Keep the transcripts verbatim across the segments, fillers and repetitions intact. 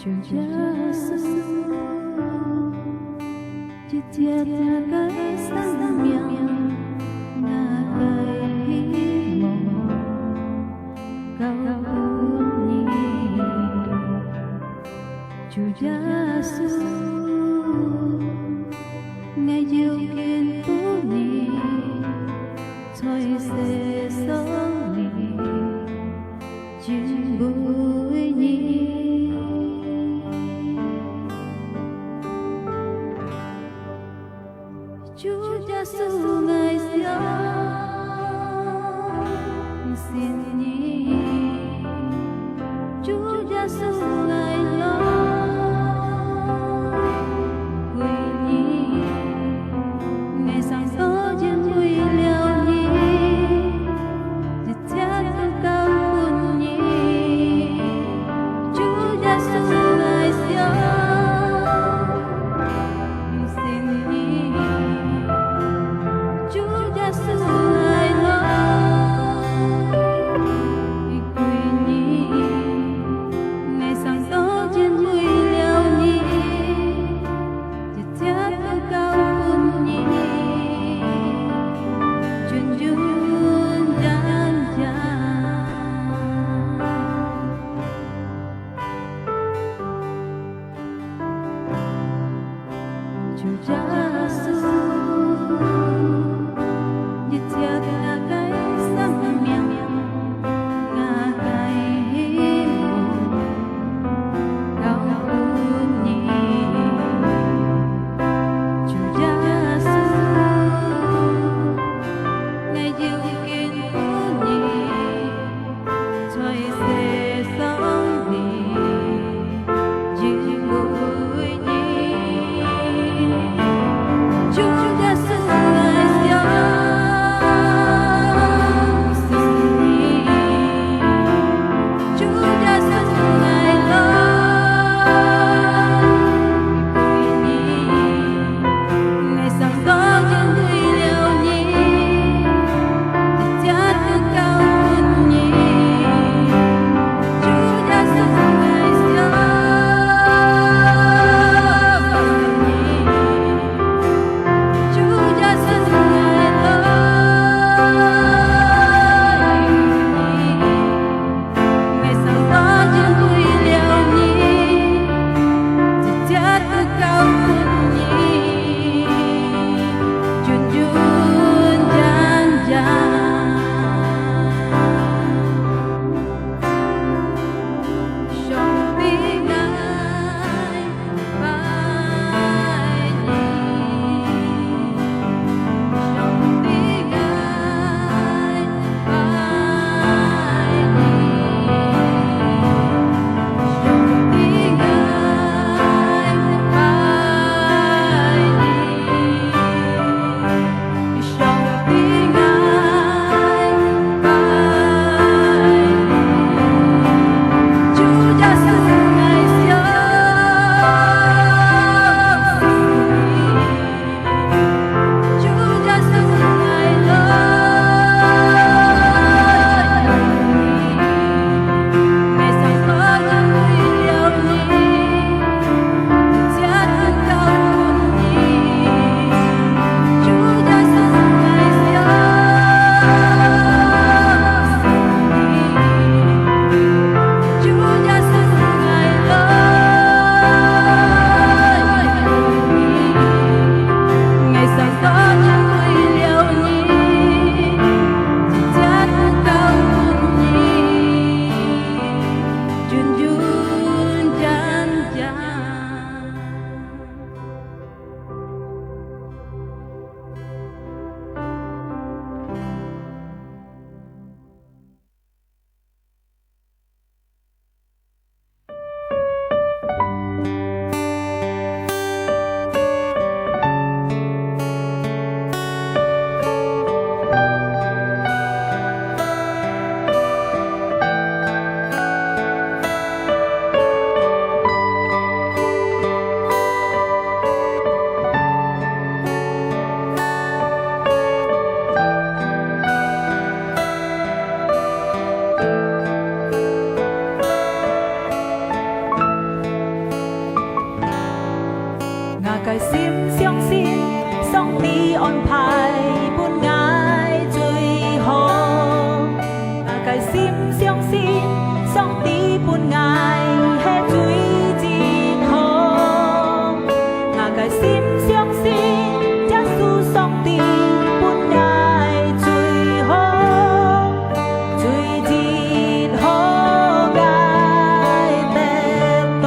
主耶穌，一切𠊎个生命，𠊎个希望，交分你。主耶穌，𠊎要敬拜你，在世上你。 敬畏你。主耶穌，𠊎相信你。主耶穌，𠊎要歸你。𠊎生到因為了你。 一切都交分你。主耶穌，𠊎相信你。主耶穌，𠊎要歸你。𠊎生到因為了你。 一切都交分你，純純正正。主耶穌，一切𠊎个生命，𠊎个希望， 交分你。主耶穌，𠊎要敬拜你，在世上你，敬拜你。个心相信上帝安排分𠊎最好。𠊎个心相信上帝分𠊎係最䆀好。𠊎个心相信耶穌上帝分𠊎最好。 最䆀好𠊎得到。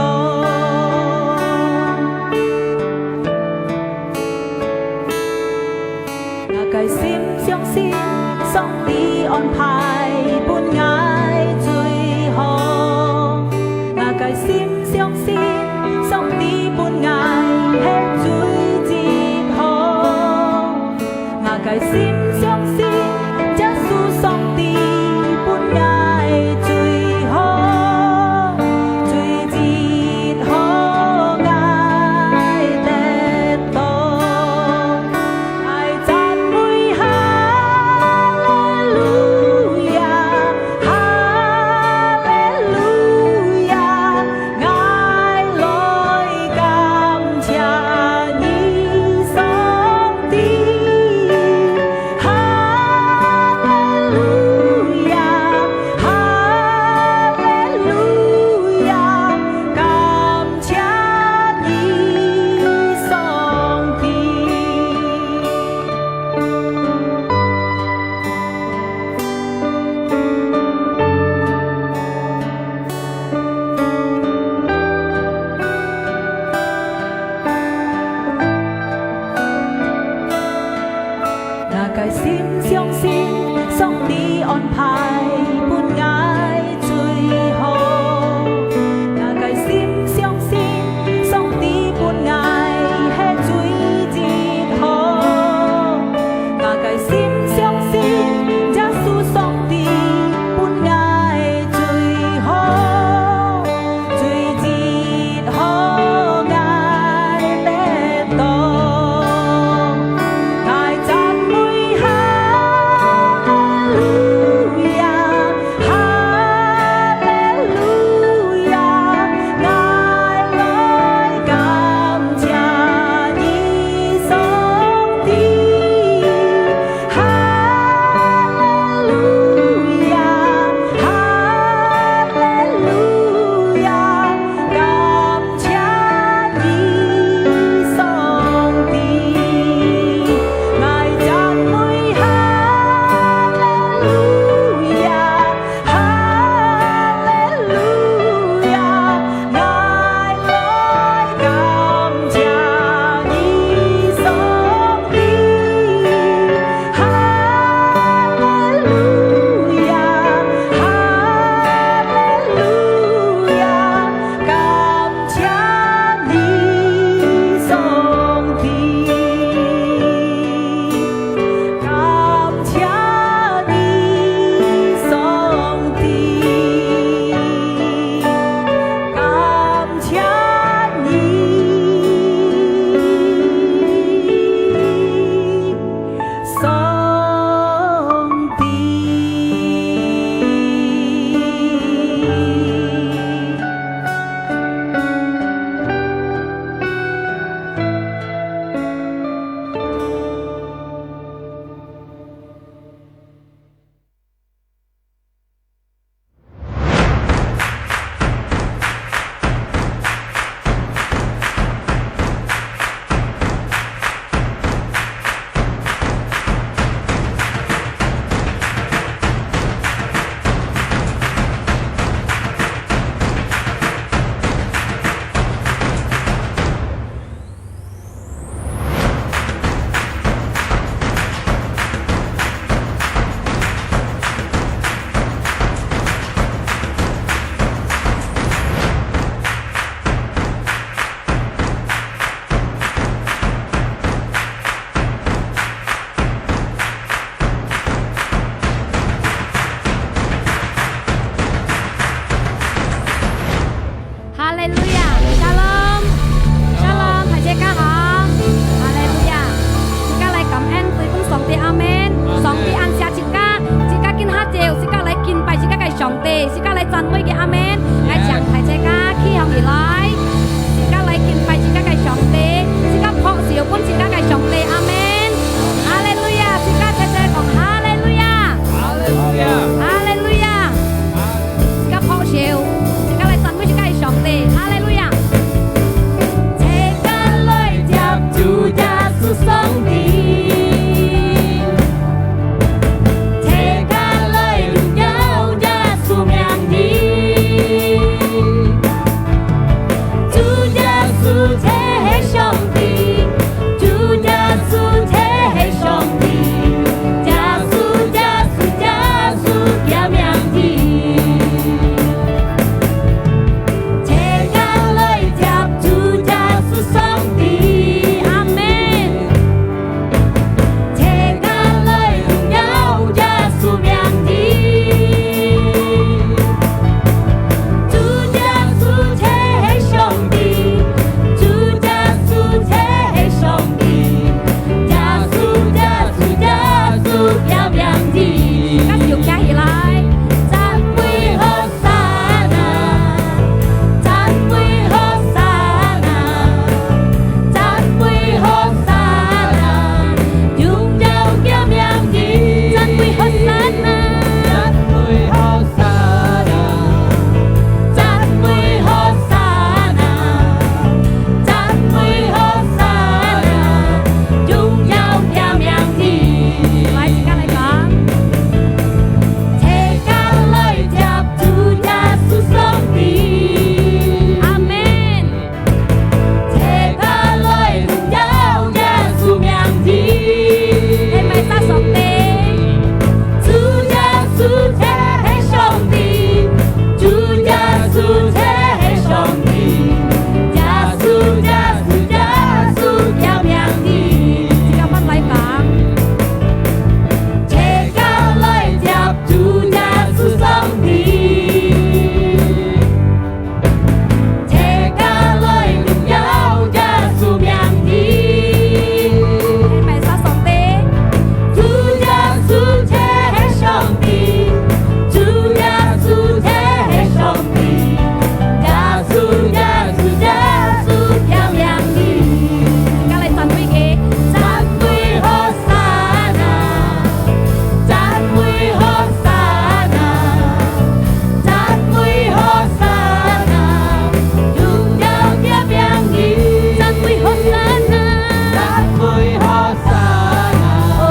𠊎个心相信上帝安排分𠊎最好。𠊎个心相信上帝分𠊎係最䆀好。 𠊎个心相信，耶穌上帝分𠊎最好，最䆀好𠊎得到。𠊎讚美哈利路亞，哈利路亞， 𠊎來感謝你，上帝。哈利路亞，哈利路亞，感謝你，上帝。 𠊎个心相信，上帝安排分𠊎最好。𠊎个心相信，上帝分𠊎係最䆀好。 𠊎个心相信，耶穌上帝分𠊎最好，最䆀好𠊎得到。𠊎讚美哈利路亞，哈利路亞，𠊎來感 謝你，上帝。哈利路亞，哈利路亞，感謝你，上帝。𠊎讚美哈利路亞， 哈利路亞，𠊎來感謝你，上帝。哈利路亞，哈利路亞，感謝你，上帝。 感謝你，上帝，感謝你，上帝。哈利路亞，Shalom，Shalom，大自家好。哈利路亞，自家來感恩對分上帝，阿門。上帝恁惜自家，自家今下晝，自家來敬拜自家个上帝，自家來讚美佢，阿門。𠊎請大自家企䟘起來，自家來敬拜自家个上帝，自家主才係上帝，主耶穌才係上帝，耶穌，耶穌，耶穌个名字。大家來接主耶穌上帝，阿門。 大家來榮耀耶穌名字。主耶穌才係上帝，主耶穌才係上帝，耶穌，耶穌，耶穌个名字。大家手擎起來，讚美和 撒那，讚美和撒那，讚美和撒那，榮耀个名字。讚美和撒那，讚美和撒那，讚美和撒那，讚美和撒那，榮耀个名字。來，自家來講。 大家來接主耶穌上帝。阿門。大家來榮耀耶穌名字。係毋係撒上帝？主耶穌才係上帝，主耶穌才係上帝，耶穌，耶穌，耶穌个名字。自家慢來講。 大家來接主耶穌上帝。大家來榮耀耶穌名字。係毋係撒上帝？主耶穌才係上帝，主耶穌才係上帝，耶穌，耶穌，耶穌个名字。自家來讚美佢，讚美和 撒那，讚美和撒那，讚美和撒那，榮耀个名字。讚美和撒那，讚美和撒那，哦，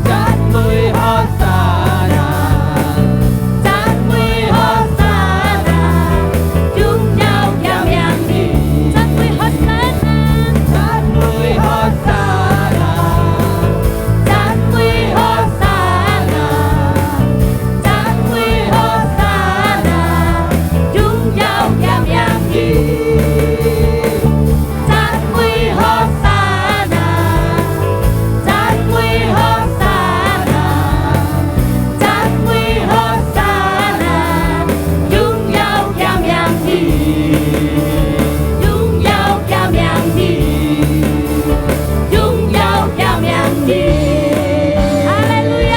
讚美和撒那。 讚美和撒那，榮耀个名字。讚美和撒那，讚美和撒那，讚美和撒那，榮耀个名字。 讚美和撒那，讚美和撒那，讚美和撒那，榮耀个名字，榮耀个名字，榮耀个名字。哈利路亞！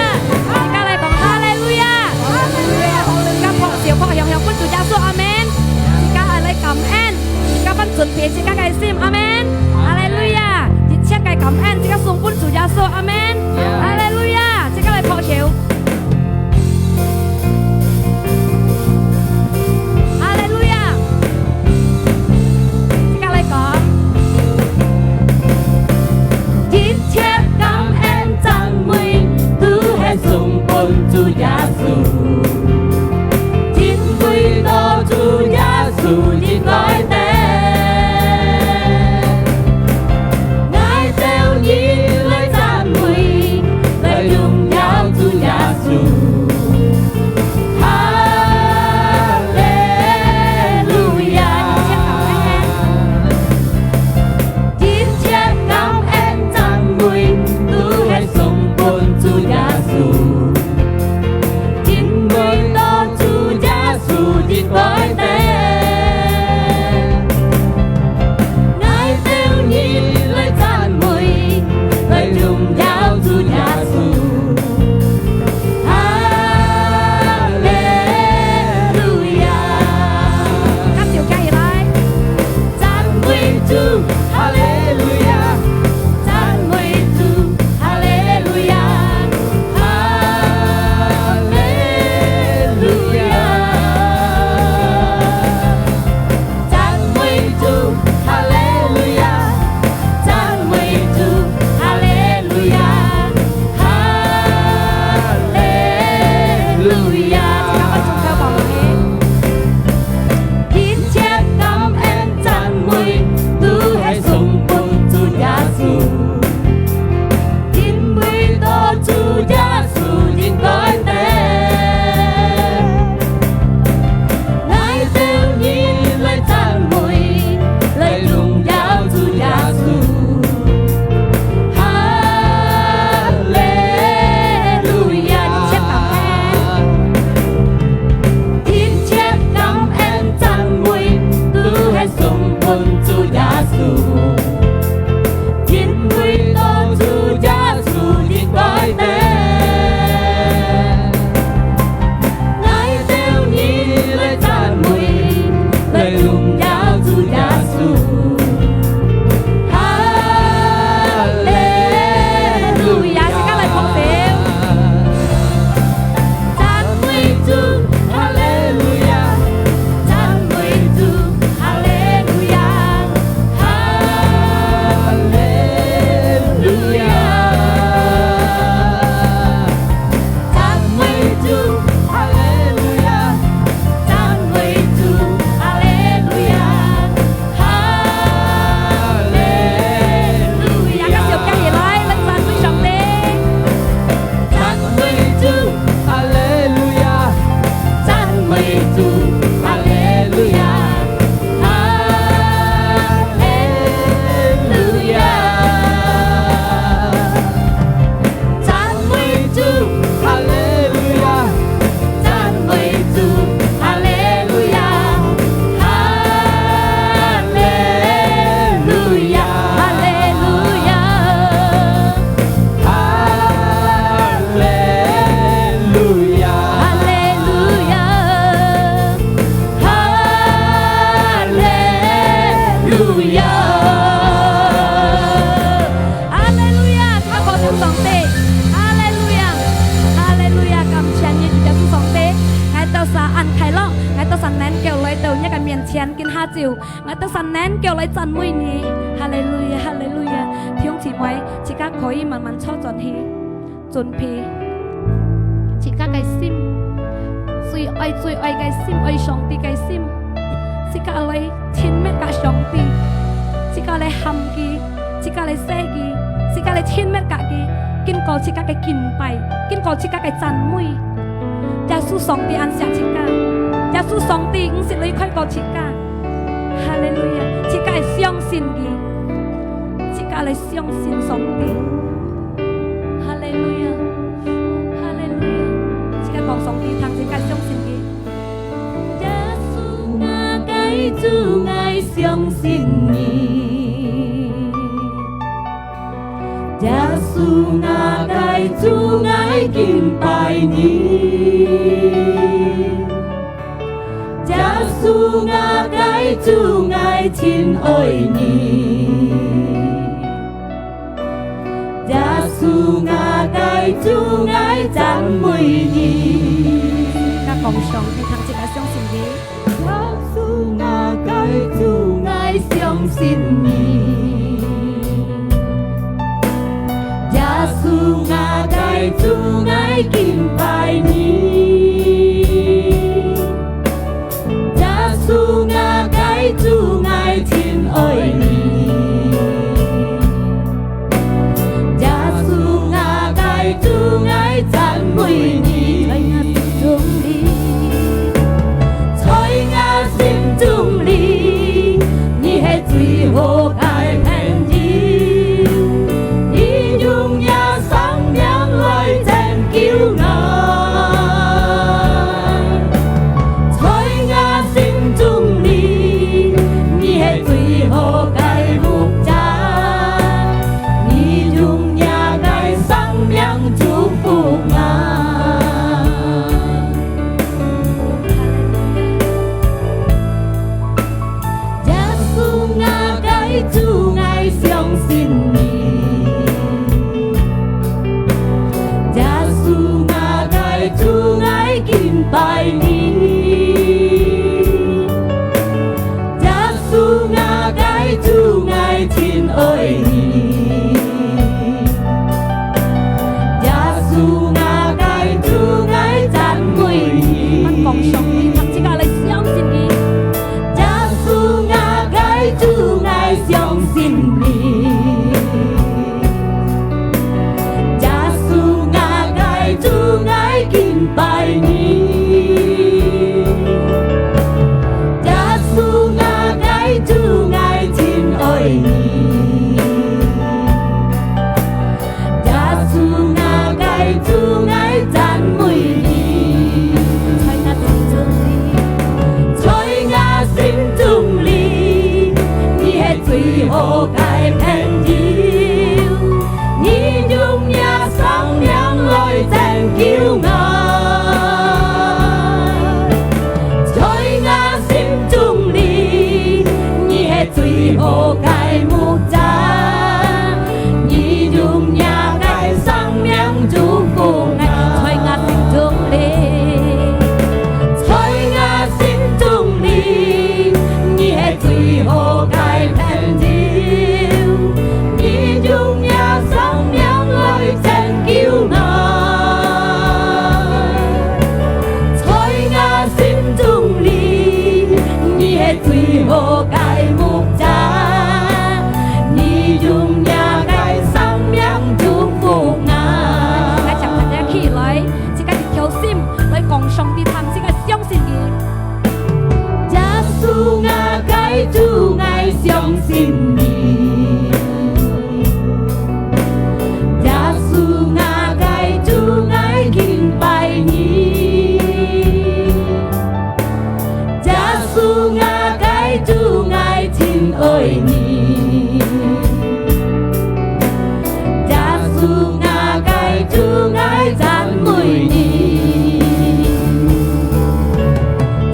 大家來講哈利路亞！哈利路亞！自家拍手拍響響分主耶穌，阿門！自家愛來感恩。 自家放準備自家个心，阿門。哈利路亞！一切个感恩，自家送分主耶穌，阿門。哈利路亞！自家來拍手。哈利路亞！自家來講。一切感恩讚美，都係送分主耶穌。 因為到主耶穌一來到，𠊎兜一來讚美，來榮耀主耶穌。哈利路亞！一切感恩讚美，都係送分主耶穌。 因為到主耶穌的來到，𠊎兜一來讚美，來榮耀主耶穌。哈利路亞！大家手擎起來。 讚美主，哈利路亞！讚美主，哈利路亞！哈利路亞！讚美主，哈利路亞！讚美主，哈利路亞！哈利路亞！ 一切感恩讚美，路亞。哈利路亞！大家拍掌上帝，哈利路亞，哈利路亞！感謝你，主耶穌上帝，𠊎兜儕恁快樂，𠊎兜儕能夠來到你个面前，今下晝，𠊎兜儕能夠來讚美你。哈利路亞，哈利路亞！弟兄姊妹，自家可以慢慢坐轉去。 準備自家个心，最愛最愛个心，愛上帝个心，自家來親密佮上帝，自家來喊佢，自家來惜佢，自家來親密佮佢，經過自家个敬拜，經過自家个讚美。耶穌上帝恁惜自家，耶穌上帝毋識離開過自家。哈利路亞！自家愛相信佢，自家來相信上帝。 哈利路亞，哈利路亞！自家講上帝聽，自家相信佢。耶穌，𠊎个主，𠊎相信你。耶穌，𠊎个主，𠊎敬拜你。耶穌，𠊎个主，𠊎親愛你。 耶穌，𠊎个主，𠊎讚美你。自家講上帝聽，自家相信佢。耶穌，𠊎个主，𠊎相信你。耶穌，𠊎个主，𠊎敬拜你。 耶穌，𠊎个主，𠊎親愛你。耶穌，𠊎个主，𠊎讚美你。在𠊎心中裡，在𠊎心中裡，你係最好个朋友。你用你 生命來拯救𠊎。在𠊎心中裡，你係最好个牧者，你用你个生命祝福𠊎。 耶穌，𠊎个主，𠊎相信你。耶穌，𠊎个主，𠊎敬拜你。耶穌，𠊎个主，𠊎親愛你。 耶穌，𠊎个主，𠊎讚美你。分講上帝聽，自家來相信佢。耶穌，𠊎个主，𠊎相信你。耶穌，𠊎个主，𠊎敬拜你。耶穌，𠊎个主，𠊎親愛你。 耶穌，𠊎个主，𠊎讚美你。在𠊎心中裡，在𠊎心中裡，你係最好个朋友。你用你生命來拯救𠊎。在𠊎心中裡，你係 最好个牧者，你用你个生命祝福𠊎。在𠊎心中裡，在𠊎心中裡，你係最好个朋友，你用你个生命來拯救𠊎。在𠊎心中裡， 你係最好个牧者，你用你个生命祝福𠊎。大家站起來，自家一條心來講上帝聽，自家相信佢。耶穌，𠊎个主，𠊎相信你。 耶穌，𠊎个主，𠊎敬拜你。耶穌，𠊎个主，𠊎親愛你。耶穌，𠊎个主，𠊎讚美你。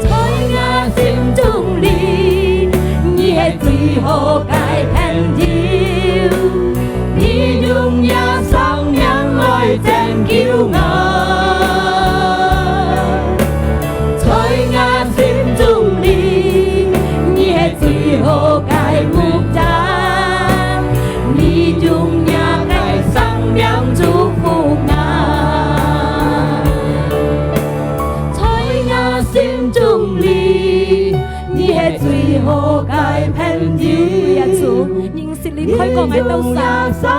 在𠊎心中裡，你係最好好个朋友，你用若生命來拯救𠊎。在𠊎心中裡，你係最好个牧者，你用若个生命祝福𠊎。在𠊎心中裡， 你係最好个朋友。主耶穌，認識你開過𠊎兜儕，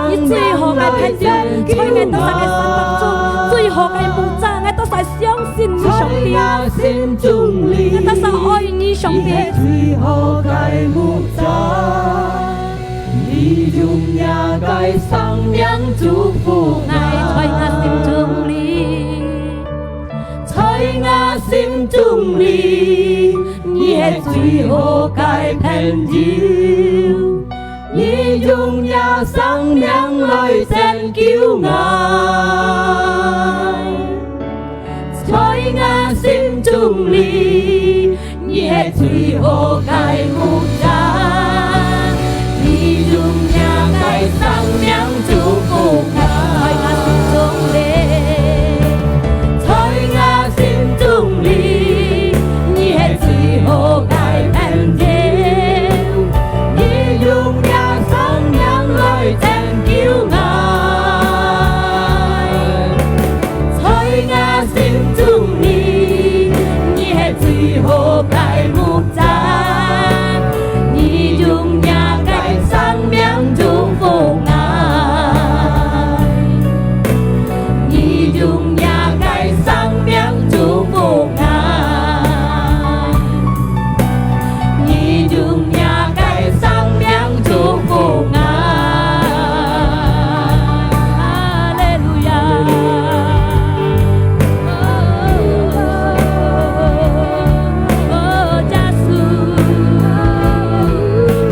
你最好个朋友，在𠊎兜儕个生活中，最好个牧者，𠊎兜儕相信你，上帝。𠊎兜儕愛你，上帝。你係最好个牧者，你用若个生命祝福𠊎。在𠊎心中裡，在𠊎心中裡， 你係最好个朋友，你用若生命來拯救𠊎。在𠊎心中裡，你係最好个牧者，你用若个生命祝福𠊎。在𠊎心中裡， 在𠊎心中裡，你係最好个朋友，你用若生命來拯救𠊎。在𠊎心中裡，你係最好个牧者，你用若个生命祝福𠊎。 你用若个生命祝福𠊎，你用若个生命祝福𠊎。哈利路亞！哦，耶穌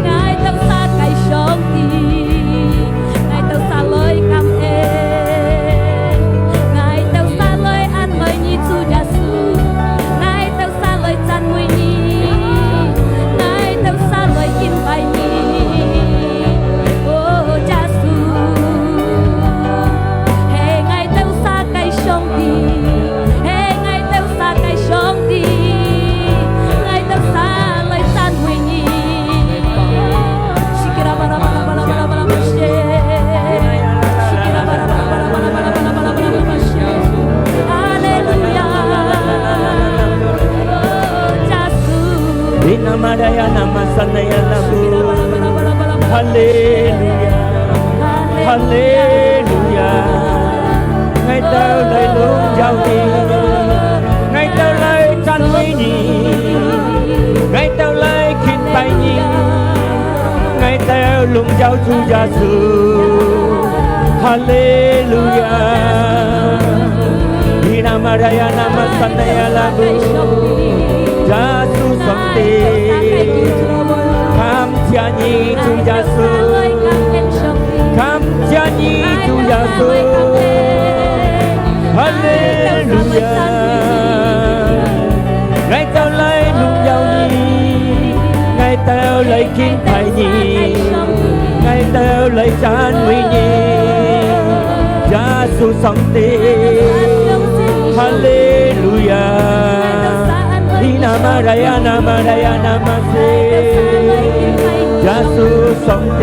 ，𠊎兜儕个上帝。 𠊎兜儕來感恩，𠊎兜儕來安慰你，主耶穌，𠊎兜儕來讚美你，𠊎兜儕來敬拜你。哦，耶穌，係𠊎兜儕个上帝，係𠊎兜儕个上帝，𠊎兜儕來讚美你。 哈利路亞！哦，耶穌。Ina madaya nama sanaya labu. Haleluya. Haleluya. Haleluya. 𠊎兜來榮耀你，𠊎兜來讚美你，𠊎兜來敬拜你，𠊎兜榮耀主耶穌。哈利路亞！Ina madaya nama sanaya labu. 耶穌上帝，感謝你，主耶穌。 感謝你，主耶穌。哈利路亞。𠊎兜來榮耀你，𠊎兜來敬拜你，𠊎兜來讚美你，耶穌上帝。哈利路亞。Ina madaya nama daya nama se. 耶穌上帝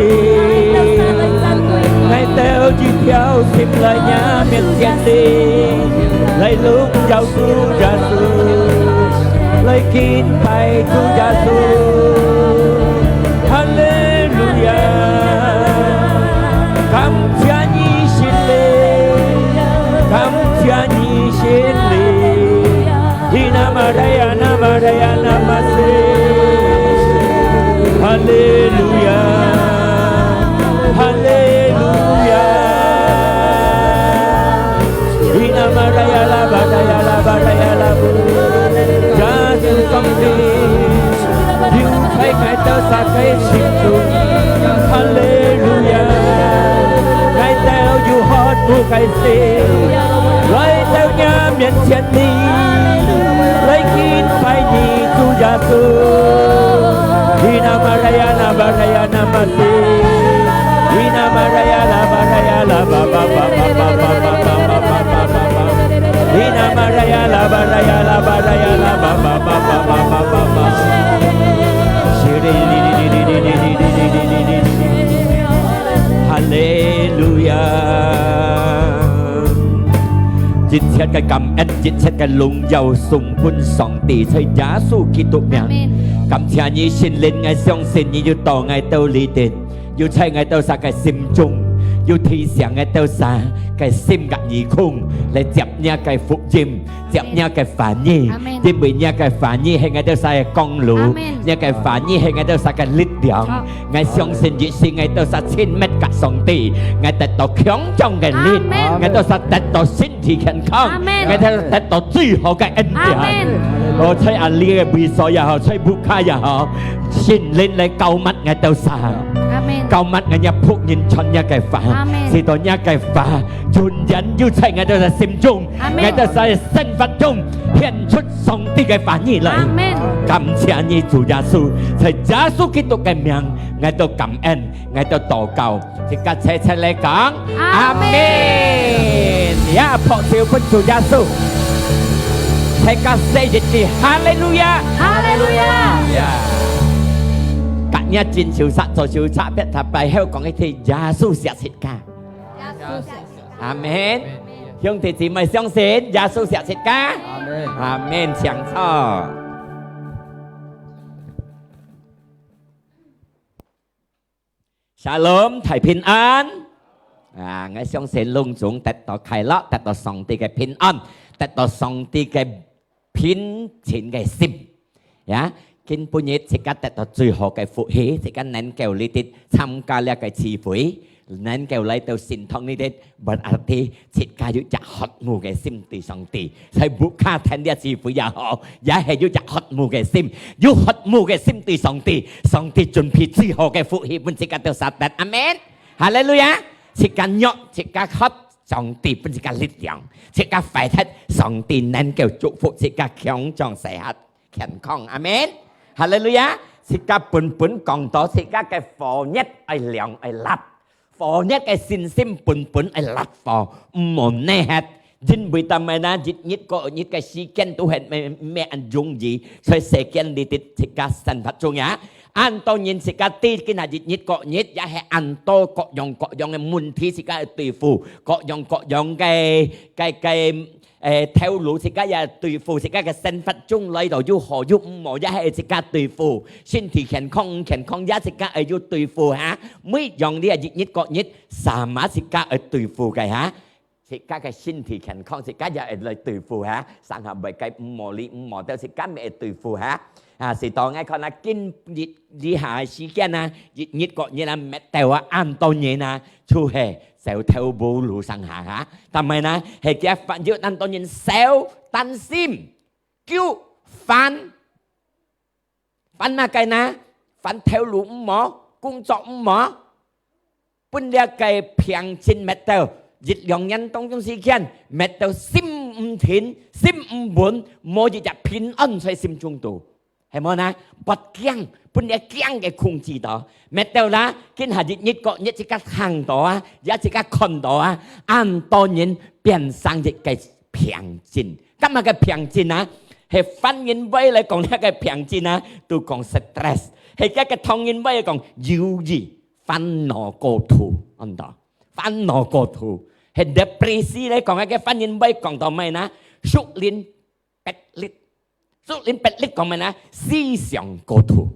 ，𠊎兜一條心來若面前裡，來榮耀主耶穌，來敬拜主耶穌。哈利路亞！感謝你聖靈，感謝你聖靈。 Ina madaya nama daya nama se. Ha利路亞，哈利路亞。Ina madaya laba daya laba daya labu. 耶穌上帝， 留在𠊎兜儕个心中。哈利路亞！𠊎兜有渴慕个心，來到若面前裡，來敬拜你，主耶穌。Ina madaya nama daya 哈利路亞！一切个感恩，一切个榮耀送分上帝，在耶穌基督名。阿們。感謝你，聖靈，𠊎相信你就到𠊎兜裡頭，又在𠊎兜儕个心中，又提醒𠊎兜儕个心个耳空，來接若个福音，接若个話語，阿們。因為若个話語係𠊎兜儕个光路，阿們。若个話語係𠊎兜儕个力量。好。 𠊎相信一時𠊎兜儕親密佮上帝，𠊎得到強壯个力，阿們。𠊎兜儕得到身體健康，阿們。𠊎兜得到最好个恩典。阿們。哦，在阿里个位所也好，在屋下也好，聖靈來膏抹𠊎兜儕，阿們。膏抹𠊎若僕人傳若个話，阿們。使到若个話永遠有在𠊎兜个心中，阿們。𠊎兜儕个生活中顯出上帝个話語來。阿們。感謝你，主耶穌，在耶穌基督个名。 𠊎兜感恩，𠊎兜禱告，自家齊齊來講，阿們。阿們。也拍手分主耶穌，大家說一句哈利路亞。哈利路亞。呀，今日真手冊，做手冊，別讀背後講一句，耶穌惜自家。耶穌惜自家。阿們。兄弟姊妹，相信耶穌惜自家。阿們。阿們，請坐。 Shalom，大平安。啊，𠊎相信攏總得到快樂，得到上帝个平安，得到上帝个平靜个心。呀，今晡日自家得到最好个福氣，自家能夠來得參加這个聚會，能夠來到聖堂裡得，berarti自家有隻渴慕个心對上帝。 在屋下聽這聚會也好，也係有隻渴慕个心，有渴慕个心對上帝，上帝準備最好个福氣分自家兜儕得。阿們。哈利路亞！自家弱，自家渴，上帝分自家力量，自家壞忒，上帝能夠祝福自家強壯細合健康。阿們。哈利路亞！自家本本講到自家个火熱愛亮愛辣。 火熱个信心本本愛辣火，毋好孲忒。因為做麼个呢？一日過一日个時間都係毋，毋係恁容易，所以世間裡肚自家生活中呀，恁多人自家知今下一日過日，也係恁多各樣各樣个問題自家愛對付，各樣各樣个，个，个 誒，頭路自家也對付，自家个生活中來到又好又毋好，也係自家對付。身體健康毋健康，也自家愛有對付哈。每樣你啊，一日過日，sama自家愛對付个哈。自家个身體健康，自家也愛來對付哈。生下會个毋好哩毋好，都自家乜愛對付哈。啊，係當𠊎看啊，今日這下个時間啊，一日過日啊，搣到啊，恁多人啊，就係走投無路上下哈。但係呢，係佢發現恁多人愁、擔心、 憂、煩。煩麼个呢？煩頭路毋好，工作毋好，分這个病症搣到，一兩年當中時間，搣到心毋定，心毋穩，無一隻平安在心中肚。 係無呢？發驚，分這驚个控制到。搣到啦，今下一日過日自家聽到啊，也自家看到啊，恁多人變成一个病症。做麼个病症啊？係番人話來講這个病症啊，都講stress。係該个唐人話來講憂鬱、煩惱過度，恁多，煩惱過度。係depresi來講，該个番人話講到麼个呢？屬靈 迫力。屬靈迫力講麼个呢？思想過度。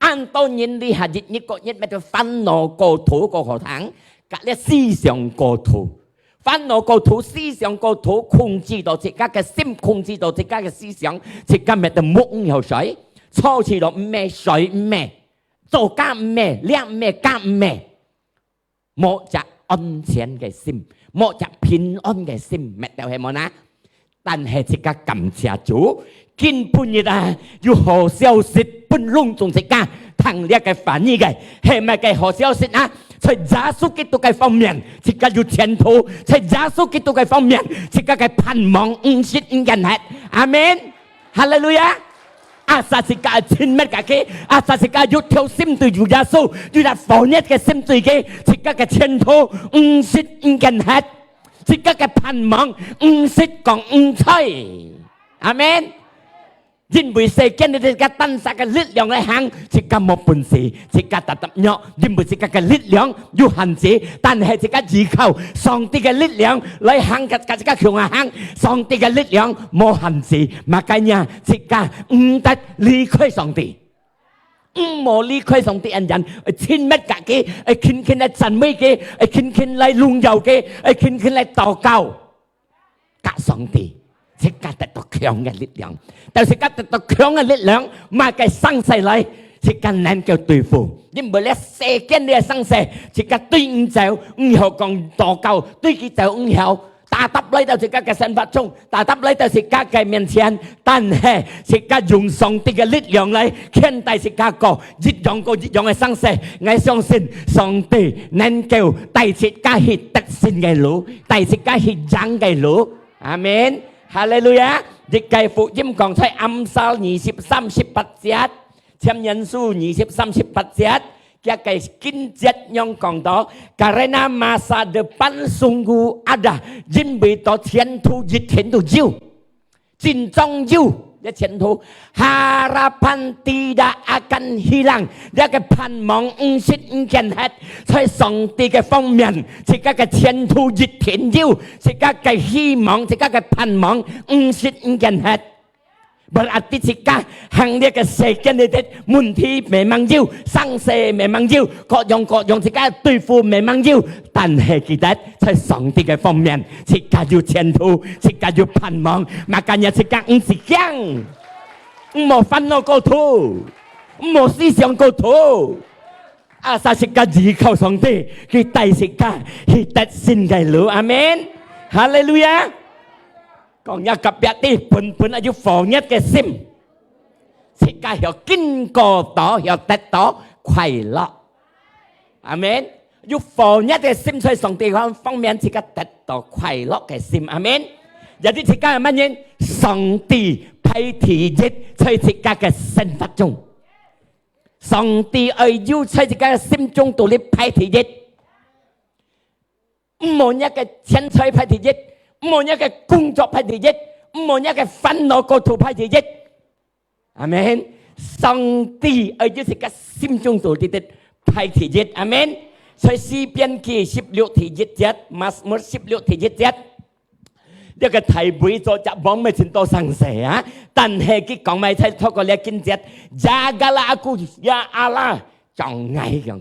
恁多人這下一日過日，乜就煩惱過度過好聽，甲這思想過度。煩惱過度，思想過度，控制到自家个心，控制到自家个思想，自家乜就目毋曉睡，坐起來毋係睡毋係，做家毋係，尞毋係，家毋係。 無隻安全个心，無隻平安个心，搣到係無呢？但係自家感謝主，今晡日啊，有好消息分攏總自家聽這个話語个，係麼个好消息啊？在耶穌基督个方面，自家有前途；在耶穌基督个方面，自家个盼望毋失毋見忒。阿門。哈利路亞。Asal自家親密佮佢，asal自家有條心對主耶穌，有隻火熱个心對佢，自家个前途毋識毋見忒，自家个盼望毋識講毋在。阿門。因為世間裡自家單儕个力量來行，自家無本事，自家tetap弱，因為自家个力量有限制，但係自家依靠上帝个力量來行，佮，佮自家共下行，上帝个力量無限制。Makanya自家毋得離開上帝，毋好離開上帝恁遠，愛親密佮佢，愛勤勤來讚美佢，愛勤勤來榮耀佢，愛勤勤來禱告。佮上帝，自家得到強个力量。但係自家得到強个力量，麼个生事來，自家能夠對付。因為這世間裡个生事，自家對毋著，毋曉講禱告，對佢就毋曉。tetap來到自家个生活中，tetap來到自家个面前，但係自家用上帝个力量來牽帶自家過一樣過一樣个生事。𠊎相信上帝能夠帶自家去得勝个路，帶自家去贏个路。阿門。哈利路亞。這个福音講在Amsal二十三十八節，箴言書二十三十八節，佢个經節樣講到，karena masa depan sungguh ada，因為到前途一定都有，真正有，這前途。Harapan tidak akan hilang，這个盼望毋識毋見忒，在上帝个方面，自家个前途一定有，自家个希望，自家个盼望毋識毋見忒。Berarti自家行這个世間裡底，問題慢慢有，生事慢慢有，各樣各樣自家對付慢慢有，但係記得在上帝个方面，自家有前途，自家有盼望，makanya自家毋使驚，毋好煩惱過頭，毋好思想過頭。Asal自家依靠上帝，佢帶自家去得勝个路。阿門。哈利路亞。講若隔壁知，本本愛有火熱个心，自家曉經過到，曉得到快樂。阿門。有火熱个心在上帝方面，自家得到快樂个心。阿門。Jadi自家个麼人，上帝排第一在自家个生活中。上帝愛有在自家个心中肚裡排第一。毋好若个錢財排第一，毋好若个工作排第一，毋好若个煩惱過頭排第一。阿門。上帝愛有自家心中肚裡排第一。阿門。在詩篇記十六第一節，Mazmur十六第一節，這个大衛做隻王乜盡多生事啊，但係佢講麼个？透過這經節，Jagalah aku, ya Allah，掌𠊎，佢講，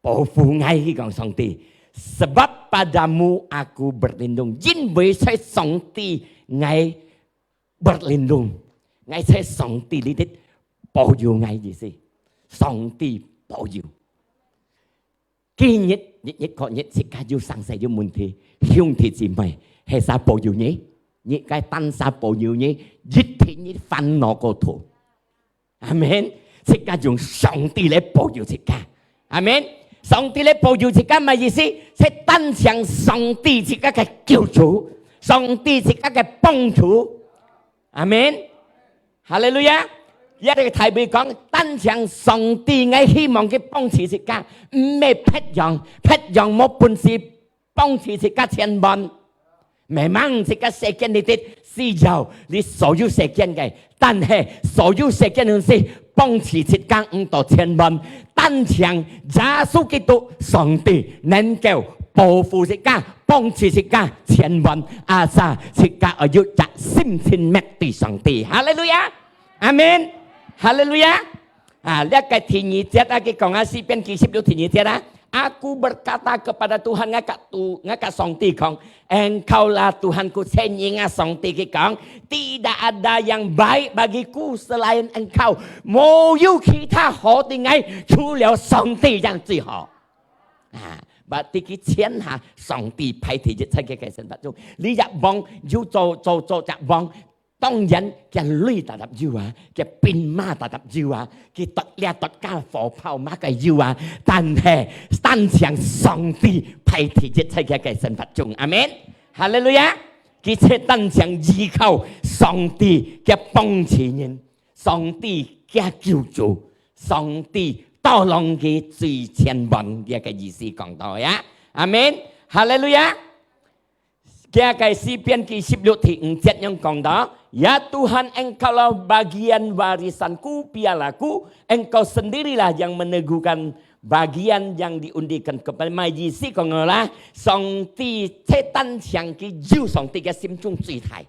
保護𠊎，佢講，上帝，sebab padamu aku berlindung，因為在上帝𠊎berlindung，𠊎在上帝裡底保佑𠊎，意思，上帝保佑。今日，日日過日，自家有生事有問題，兄弟姊妹，係儕保佑你？你个單儕保佑你，一定你煩惱過頭。阿門。自家用上帝來保佑自家。阿門。上帝來保佑自家，麼个意思？係單淨上帝自家个救主，上帝自家个幫助。阿門。哈利路亞。這个大衛講，單淨上帝，𠊎希望佢幫助自家，毋係別樣，別樣無本事幫助自家千萬。Memang自家世間裡底需要你所有世間个，但係所有世間个東西幫助自家毋到千萬，單淨耶穌基督上帝能夠保護自家，幫助自家千萬，asal自家愛有隻心親密對上帝。哈利路亞！阿門！哈利路亞！啊，這个第二節啊，佢講啊，詩篇記十六第二節啊，Aku berkata kepada Tuhan，𠊎佮主，𠊎佮上帝講，Engkaulah Tuhanku，全能啊，上帝，佢講，Tidak ada yang baik bagiku selain Engkau，無有其他好對𠊎，除了上帝正最好。啊，berarti佢全下上帝排第一在佢个生活中。你若望有做，做，做隻王，當然，佢鐳tetap有啊，佢兵馬tetap有啊，佢奪掠奪家火炮麼个有啊，但係單淨上帝排第一在佢个生活中。阿門。哈利路亞！佢就單淨依靠上帝个幫助人。上帝佢救主，上帝tolong佢最前往，佢个意思講到呀。阿門，哈利路亞。佢个詩篇第十六第五節樣講到：Ya Tuhan, Engkaulah bagian warisanku, pialaku, Engkau sendirilah yang meneguhkan bagian yang diundi-Kan kepada-Mu。意思講到啦，上帝，這單淨佢有，上帝个心中最大。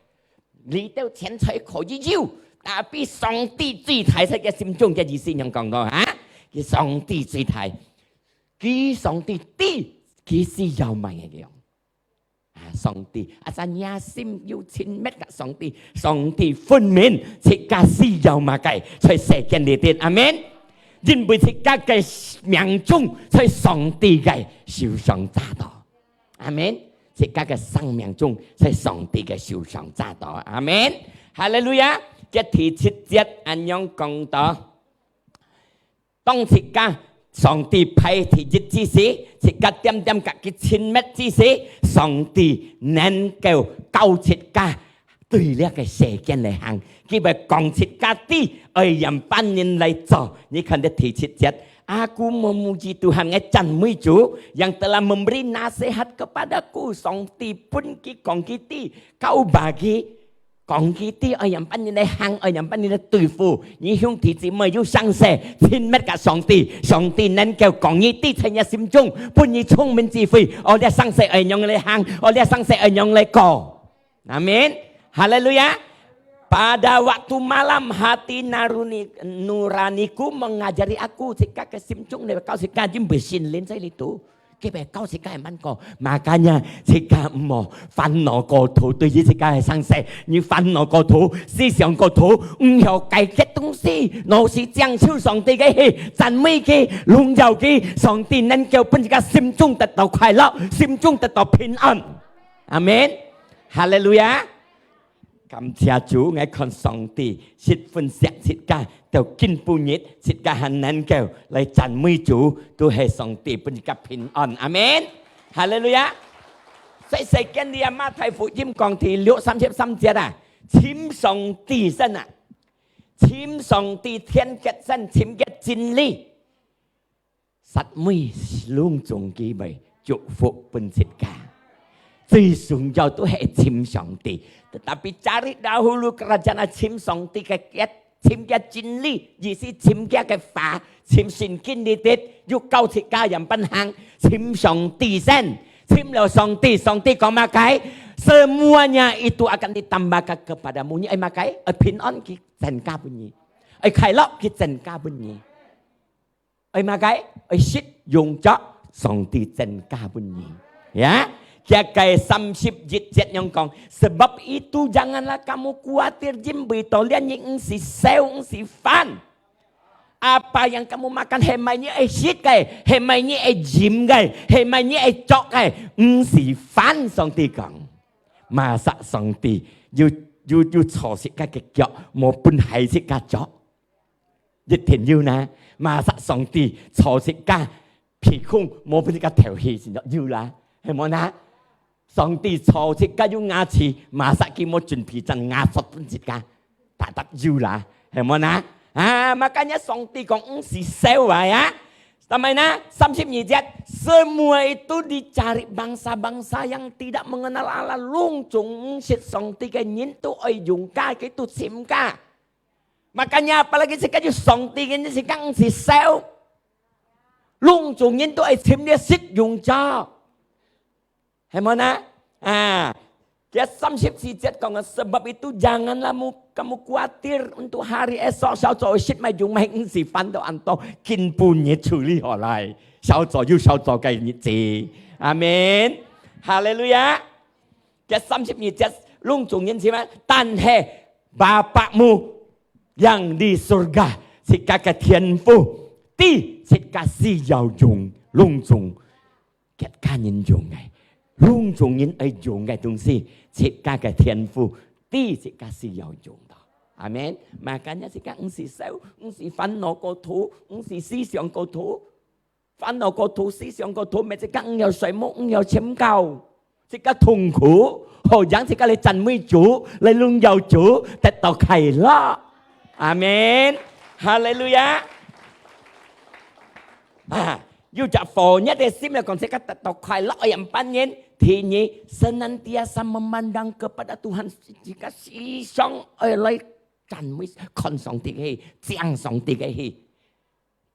你兜錢財可以有，但比上帝最大，在佢心中个意思樣講到哈？佢上帝最大，佢上帝知，佢需要麼个樣。啊，上帝，啊，咱个心有親密个上帝，上帝分明自家需要麼个，在世間裡底，阿門。因為自家个命中在上帝个手上揸到。 阿門。自家个生命中，在上帝个手上揸到。阿門。哈利路亞。這第七節恁樣講到，當自家上帝排第一之時，自家點點甲佢親密之時，上帝能夠教自家 對這个世間來行，佢會講自家知，愛仰般人來做。你看這第七節，Aku memuji Tuhan，𠊎讚美主，yang telah memberi nasihat kepadaku，上帝分佢講佢知，教導佢，講佢知，愛仰般人來行，愛仰般人來對付。你兄弟姊妹有生事，親密甲上帝，上帝能夠講你知，在你心中，分你聰明智慧，哦，這生事愛仰來行，哦，這生事愛仰來過。 阿門。哈利路亞。Pada waktu malam hati naruni-，nuraniku mengajari aku，自家个心中呢，教自家因為聖靈在裡肚，佢會教自家慢慢過。Makanya，自家毋好煩惱過頭，對於自家个生事，你煩惱過頭，思想過頭，毋曉解決東西，老是將就上帝个去讚美佢，榮耀佢，上帝能夠分自家心中得到快樂，心中得到平安。 阿門。哈利路亞。感謝主，𠊎看上帝十分惜自家，到今晡日，自家還能夠來讚美主，都係上帝分自家平安。阿門。哈利路亞。在世間裡啊，馬太福音講第六，三十三節啊，尋上帝先啊，尋上帝天國先，尋个真理。 煞尾攏總佢會祝福分自家。最重要都係尋上帝。Tetapi cari dahulu kerajaan，尋上帝个國，尋个真理，意思尋佢个話，尋聖經裡底，有教自家仰般行，尋上帝先，尋了上帝，上帝講麼个？Semuanya itu akan ditambahkan kepadamu。你愛麼个？愛平安，佢增加分你；愛快樂，佢增加分你。 愛麼个？愛食用著，上帝增加分你。Ya，佢个三十一節樣講，Sebab itu janganlah kamu kuatir，因為到這日毋使愁，毋使煩。Apa yang kamu makan，係麼个你愛食个，係麼个你愛啉个，係麼个你愛著个，毋使煩。上帝講，masa上帝又，又，又坐自家个腳，無分害自家著。 一定有啦。Masa上帝坐自家鼻空，無分自家敨氣，真有啦，係無啦？上帝坐自家有牙齒，masa佢無準備張牙刷分自家？Tetap有啦，係無啦？啊，makanya上帝講，毋使愁啊，ya。Tapi呢，三十二節，semua itu dicari bangsa-bangsa yang tidak mengenal Allah，攏總毋識上帝个人都愛用家，佢都尋家。 Makanya，apalagi自家有上帝个人，自家毋使愁。攏總人都愛尋這實用者，係無呢？啊，佢三十四節講个，Sebab itu janganlah mu-，kamu kuatir untuk hari esok，小組食麼个用麼个，毋使煩到恁多，今晡日處理好來，小組有小組个日子。阿門。哈利路亞。 該三十二節，攏總人尋啊，但係Bapa-mu yang di surga，自家个天父，知自家需要用，攏總，自家人用个，攏總人愛用个東西，自家个天父，知自家需要用到。阿門。Makanya自家毋使愁，毋使煩惱過頭，毋使思想過頭。 煩惱過頭，思想過頭，乜自家毋曉睡目，毋曉尋覺，自家痛苦，好讓自家來讚美主，來榮耀主，得到快樂。阿門。哈利路亞。啊，有隻火熱个心來講，自家得到快樂，愛仰般呢？第二，senantiasa memandang kepada Tuhan，自家時常愛來讚美，看上帝个戲，正上帝个戲。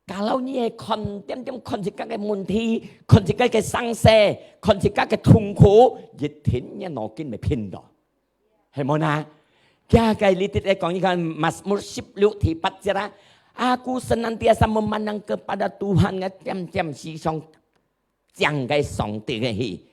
假如你係看，點點看自家个問題，看自家个生死，看自家个痛苦，一定你腦筋會偏到。 係無呢？佢个裡底來講，你看Mazmur十六第八節啊，Aku senantiasa memandang kepada Tuhan，𠊎點點時常正个上帝个戲。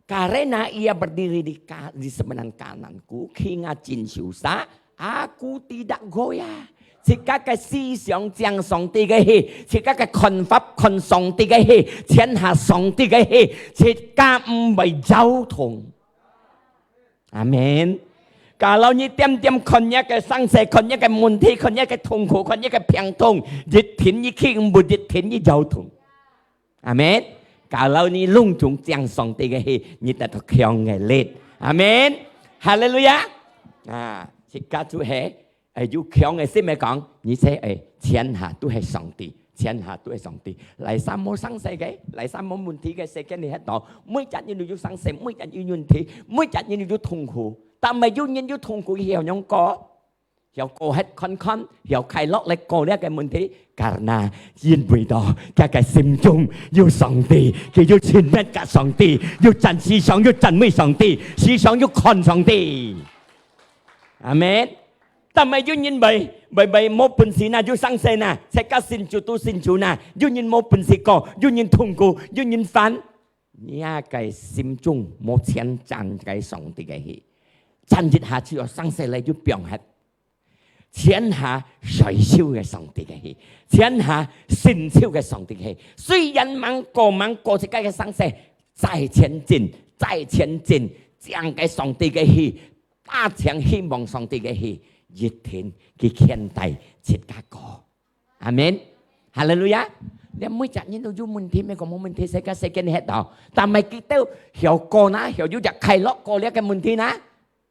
Karena Ia berdiri di, ka, di sebelah kananku, khi𠊎正手下，aku tidak goyah。自家个思想正上帝个戲，自家个看法看上帝个戲，全下上帝个戲，自家毋會搖動。 阿門。Kalau你點點看你个生死，看你个問題，看你个痛苦，看你个病痛，一定你去毋會，一定你搖動。阿門。Kalau你攏總正上帝个戲，你得到強个力。阿門。哈利路亞。啊，自家就係 欸，有強个心來講，你就欸，全下都係上帝，全下都係上帝。哪儕無生死个，哪儕無問題个，世間裡歇到，每隻人都有生死，每隻人有問題，每隻人都有痛苦。但係有人有痛苦，曉仰過，曉過歇看看，曉快樂來過這个問題。Karena因為到佢个心中有上帝，佢有親密个上帝，有讚時常有讚美上帝，時常有看上帝。阿門。 但係有人會，會，會無本事哪，有生死哪，自家信主都信主哪，有人無本事過，有人痛苦，有人煩。你个心中無全正个上帝个戲，正一下就有生死來就放忒。全下衰手个上帝个戲，全下伸手个上帝个戲。雖然吂過，吂過自家个生死，再前進，再前進，正个上帝个戲， 打從希望上帝个戲，一定佢牽帶自家過。阿門。哈利路亞。你每隻人都有問題，毋係講無問題，世界世界你歇到，但係佢兜曉過哪，曉有隻快樂過這个問題哪，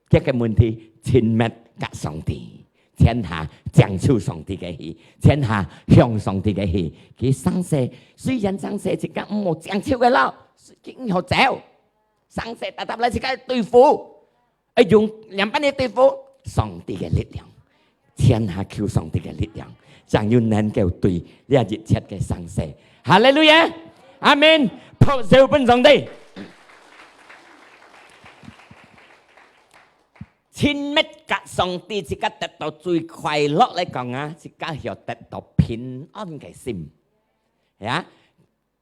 這个問題親密甲上帝，全下正手上帝个戲，全下向上帝个戲。佢生死，雖然生死自家毋好正手个咯，佢毋好走，生死搭搭來自家對付。 愛用仰般个對付？上帝个力量，全下求上帝个力量，正有能夠對這一切个生死。哈利路亞！阿門！拍手分上帝。親密甲上帝，自家得到最快樂來講啊，自家曉得到平安个心。呀，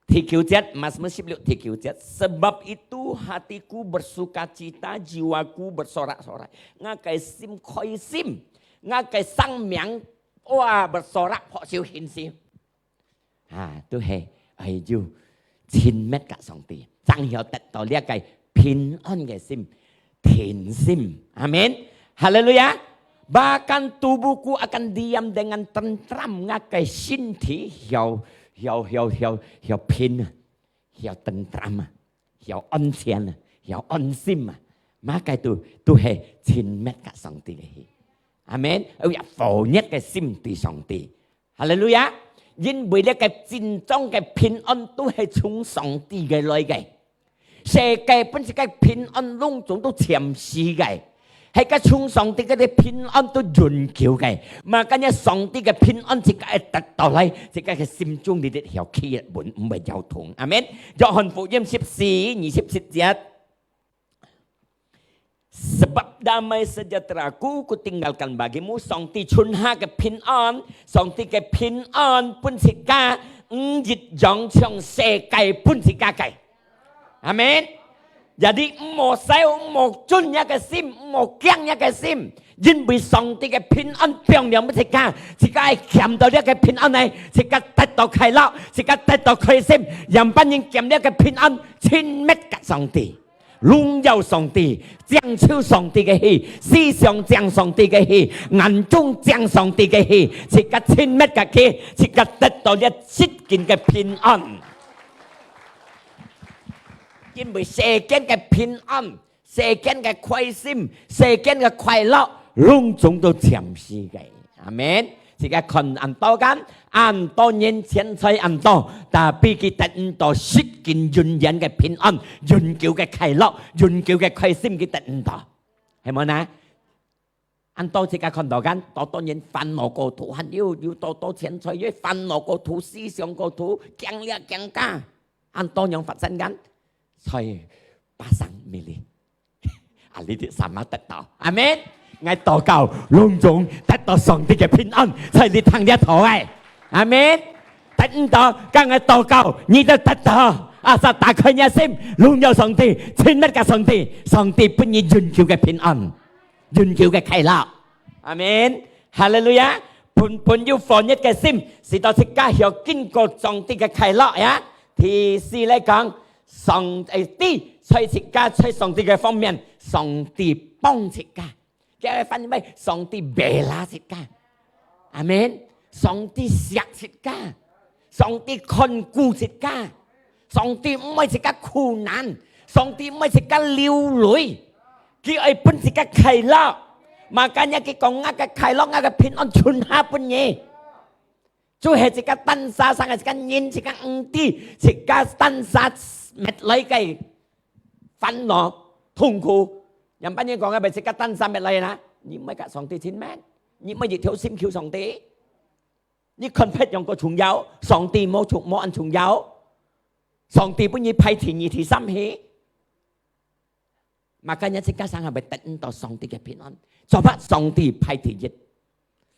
第九節，Mazmur十六第九節，Sebab itu hatiku bersukacita, jiwaku bersorak-sorai。𠊎个心開心，𠊎个生命，哇，bersorak，拍手歡喜。啊，都係，哎喲，親密甲上帝，正曉得到這个平安个心。 定心。阿門。哈利路亞。Bahkan tubuhku akan diam dengan tentram，𠊎个身體曉，曉，曉，曉，曉平啊，曉tentram啊，曉安全啊，曉安心啊。麼个都，都係親密甲上帝个戲。阿門。愛有火熱个心對上帝。 哈利路亞！因為這个真正个平安都係從上帝个來个。世界本自家平安攏總都暫時个，係个從上帝个平安都永久个。嘛，今日上帝个平安自家會得到來，自家个心中裡底曉企穩，毋會搖動。阿門。約翰福音十四二十七節。 Sebab damai sejahtera-Ku, Kutinggalkan bagimu，上帝存下个平安，上帝个平安分自家，毋一樣像世界分自家个。阿門。Jadi，毋好愁，毋好顫若个心，毋好驚若个心，因為上帝个平安放了分自家，自家會見到這个平安呢，自家得到快樂，自家得到開心，樣般人見這个平安，親密甲上帝。 榮耀上帝，正手上帝个氣，思想正上帝个氣，眼中正上帝个氣，自家親密个氣，自家得到這世間个平安。因為世間个平安，世間个開心，世間个快樂，攏總都暫時个。阿門。自家看恁多間，恁多人錢財恁多，tapi佢得毋到實根永遠个平安，永久个快樂，永久个開心，佢得毋到，係無呢？恁多自家看到間，多多人煩惱過頭，還有，有多多錢財，又煩惱過頭，思想過頭，驚這驚該，恁多樣發生間，所以pasang milih。啊，你哋sama得到，阿門。𠊎禱告，攏總得到上帝个平安，在你聽這道个，阿門。得毋到，跟𠊎禱告，你都得到。啊，煞打開你个心，榮耀上帝，親密个上帝，上帝分你永久个平安，永久个快樂。阿門。哈利路亞。本本有火熱个心，使到自家曉經過上帝个快樂呀。第四來講，上帝在自家在上帝个方面，上帝幫自家。 佢个翻譯，上帝bela自家。阿門。上帝惜自家，上帝看顧自家，上帝毋愛自家苦難，上帝毋愛自家流淚，佢愛分自家快樂。Makanya佢講，𠊎个快樂，𠊎个平安，全下分你。就係自家單儕，生个自家人，自家毋知，自家單儕搣來个 煩惱、痛苦。Yang般人講个，自家單儕搣來啦。你毋愛佮上帝親密，你毋愛一條心求上帝。你看別樣个重要，上帝無重，無恁重要。上帝分你排第二、第三去。Makanya自家生下會得毋到上帝个平安。做麼上帝排第一，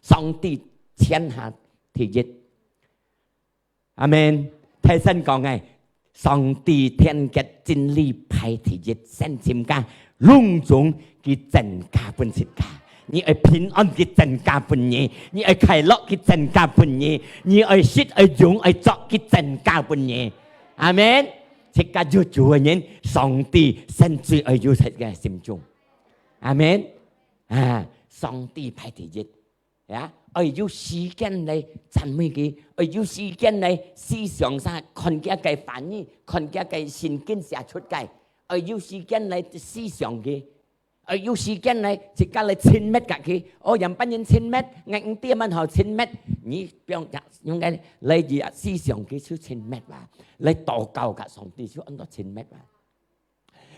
上帝天下第一。 阿門。大聲講个，上帝天國真理排第一，先尋家，攏總佢增加分自家。你愛平安，佢增加分你；你愛快樂，佢增加分你；你愛食、愛用、愛著，佢增加分你。阿門。自家有主个人，上帝先最愛有在个心中。阿門。啊，上帝排第一。 呀，愛有時間來讚美佢，愛有時間來思想儕，看佢个話語，看佢个聖經寫出个，愛有時間來思想佢，愛有時間來自家來親密佮佢。哦，樣般人親密，𠊎毋知仰般好親密。你放下，用个來思想佢就親密哇，來禱告佮上帝就安到親密哇。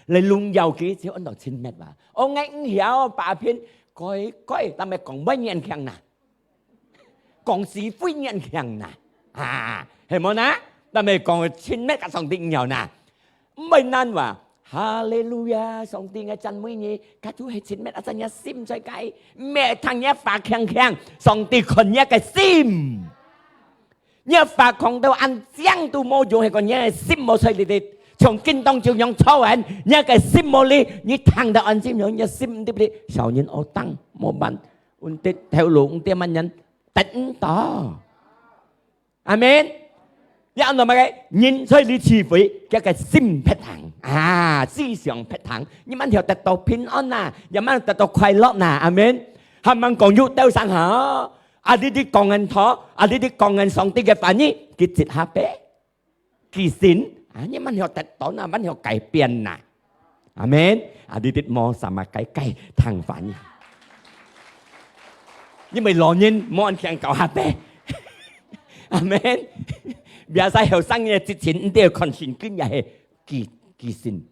來榮耀佢，就安到親密哇。哦，𠊎毋曉，把片，該該，但係講話你恁強哪，講是非你恁強哪，啊，係無哪？但係講親密佮上帝毋曉哪，毋會難哇。哈利路亞，上帝，𠊎讚美你，佢就係親密啊，在你心在該，毋係聽你話強強，上帝看你个心。 若話講到恁靚都無用，係講若个心無在裡裡。像今當晝樣吵人，若个心無裡，你聽到恁靚樣，若心毋入裡，小人惡當，無辦，毋得頭路，毋得慢人，得毋到。阿門。也安到麼个？人在裡聚會，佢个心別行啊，思想別行，你慢曉得到平安啊，也慢得到快樂啊。阿門。還吂講有兜上下， 啊，你你講人道，啊，你你講人上帝个話語，佢一下背，佢信，啊，你慢曉得到哪，慢曉改變哪。阿門。啊，你你無sama改改聽話語。因為老人無恁強教下背。阿門。Biasa後生个之前，毋知看聖經也係佢佢信。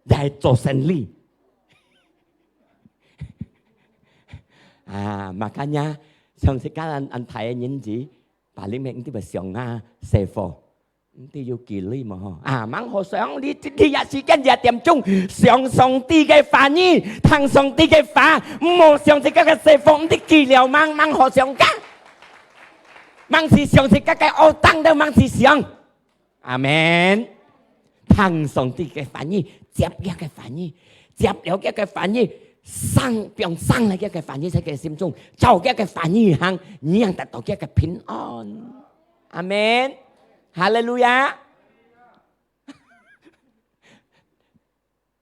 也係做生理。啊，makanya，像自家恁恁大个年紀，把裡面毋知會想啊，細貨，毋知有幾鐳無吼？啊，吂好想，你你也時間也點鐘，想上帝个話語，聽上帝个話，毋好想自家个細貨，毋知幾了，吂吂好想个。吂係想自家个惡當，都吂係想。 阿門。聽上帝个話語，接佢个話語，接了佢个話語，生，放生了佢个話語在佢心中，照佢个話語行，你正得到佢个平安。阿門。哈利路亞。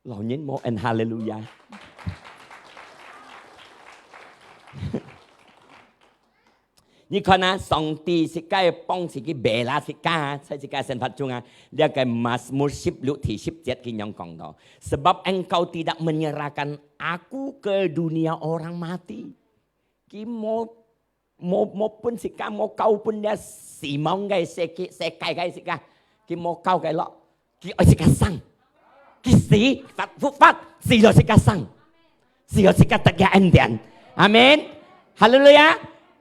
老人無恁哈利路亞。你看啊，上帝自家幫自己bela自家，在自家生活中啊，這个Mazmur十六第十節佢樣講到：Sebab engkau tidak menyerahkan aku ke dunia orang mati。佢無無，無分自家，無交分這死亡个世界，世界个自家，佢無交个咯。佢愛自家生，佢死，復活，只有自家生，只有自家得个恩典。阿門。哈利路亞。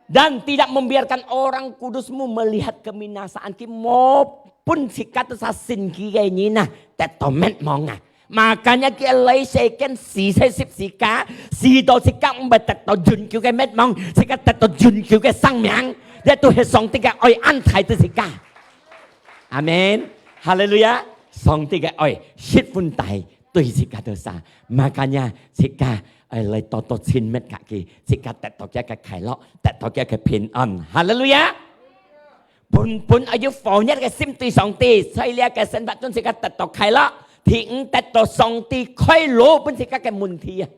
Dan tidak membiarkan orang kudus-Mu melihat kebinasaan. 佢無分自家都係信佢个人啊，得到滅亡啊。Makanya佢來世間死在十字架，使到自家毋會得到永久个滅亡，自家得到永久个生命。這都係上帝个愛安排對自家。阿門。哈利路亞。上帝个愛十分大，對自家都係。Makanya自家愛來多多親密佢，自家得到佢个快樂，得到佢个平安。哈利路亞。本本愛有火熱个心對上帝，在這个生活中自家得到快樂。第五，得到上帝開路分自家个問題啊。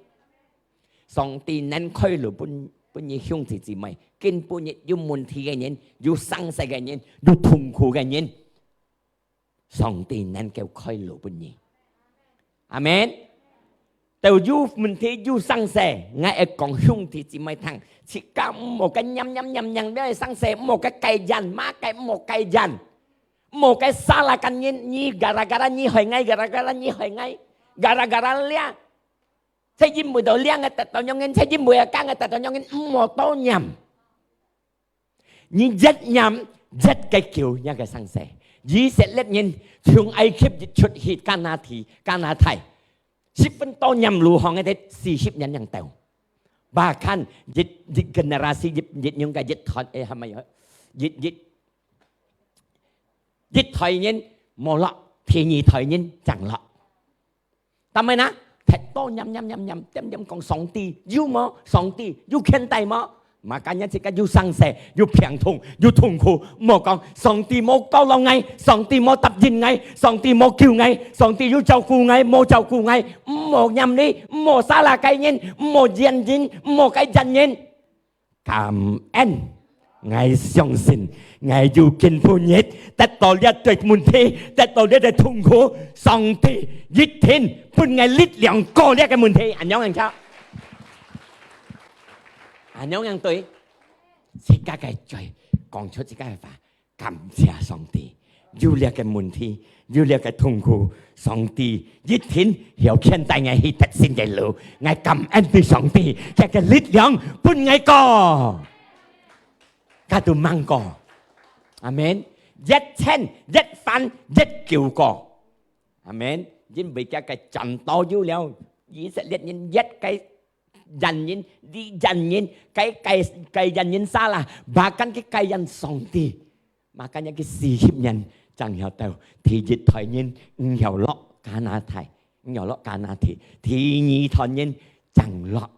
上帝能開路分，分你兄弟姊妹，今晡日有問題个人，有生死个人，有痛苦个人，上帝能夠開路分你。阿門。都有問題，有生死，𠊎愛講兄弟姊妹聽，自家毋好个念念念念，這个生死，毋好个計算，麼个毋好計算，毋好个salahkan人，你gara-gara你害𠊎，gara-gara你害𠊎，gara-gara這，就因為到這个得到樣人，就因為个个得到樣人，毋好多念。 你越念，越个久，這个生死。以色列人從埃及一出去迦南地，迦南地，十分多念路項个，四十年樣到。Bahkan一，一generasi，一，一樣个一代，誒，係咪有？一，一，一代人無落，第二代人正落。 但係呢，忒多念念念念，點點講上帝有無？上帝有牽帶無？Makanya自家有生死，有病痛，有痛苦，毋好講上帝無教導𠊎，上帝無答應𠊎，上帝無救𠊎，上帝有照顧𠊎，無照顧𠊎，毋好念你，毋好salahkan人，毋好怨人，毋好計算人。 感恩。𠊎相信，𠊎有今晡日得到這對問題，得到這个痛苦，上帝一定分𠊎力量過這个問題。恁樣正著？恁樣正對？自家个嘴，講出自家个話。 感謝上帝，有這个問題，有這个痛苦，上帝一定曉牽帶𠊎去得勝个路。𠊎感恩對上帝，這个力量分𠊎過，加都吂過。阿門。越前，越翻，越久過。阿門。因為這个戰鬥有了，以色列人越个 怨人，你怨人，該，該，該怨人salah，bahkan佢該怨上帝。Makanya佢四十年正曉到，第一代人毋曉落迦南地，毋曉落迦南地，第二代人正落，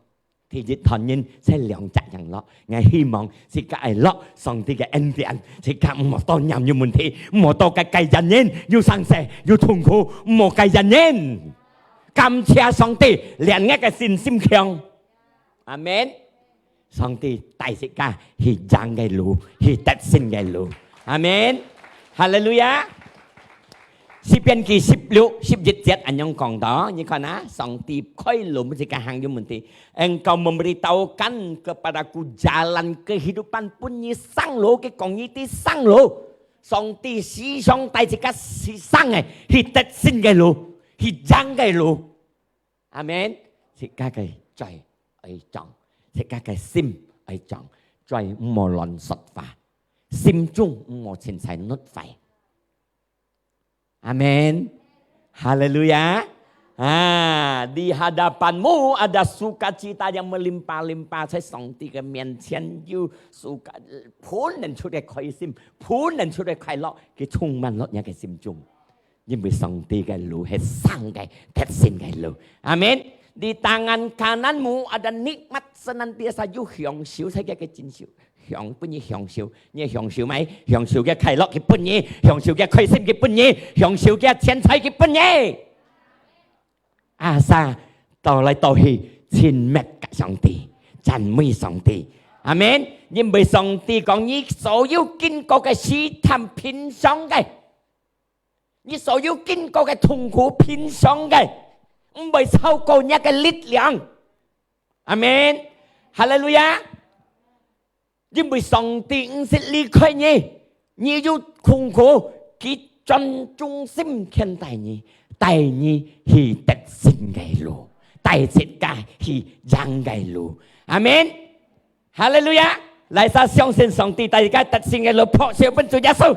第一代人才兩隻人落。𠊎希望自家愛落上帝个恩典，自家毋好多念有問題，毋好多个，个怨人，有生死，有痛苦，毋好个怨人。感謝上帝，連𠊎个信心強。 阿門。上帝帶自家去贏个路，去得勝个路。阿門。哈利路亞。詩篇記十六、十一節恁樣講到，你看啊，上帝開路，毋係个行有問題。Engkau memberitahukan kepadaku jalan kehidupan，分你生路，佢講你知生路。上帝時常帶自家去生个，去得勝个路，去贏个路。 阿門。自家个嘴愛張，自家个心愛張，嘴毋好亂說話，心中毋好凊彩怒快。阿門。哈利路亞。啊，di hadapan-Mu ada sukacita yang melimpah-limpah，在上帝个面前有suka，噴出个開心，噴出个快樂，佢充滿落你个心中。 因為上帝个路係生个、得勝个路。阿門。Di tangan kanan-Mu ada nikmat senantiasa，有享受，在佢个正手，享，分你享受。你享受無？享受个快樂佢分你，享受个開心佢分你，享受个錢財佢分你。Asa倒來倒去，親密个上帝，讚美上帝。阿門。因為上帝講，你所有經過个試探平常个， 你所有經過个痛苦平常个，毋會超過若个力量。阿門。哈利路亞。因為上帝毋識離開你，你有困苦，佢專注心看待你，帶你去得勝个路，帶自家去贏个路。阿門。哈利路亞！來，儕相信上帝帶自家得勝个路，拍手分主耶穌。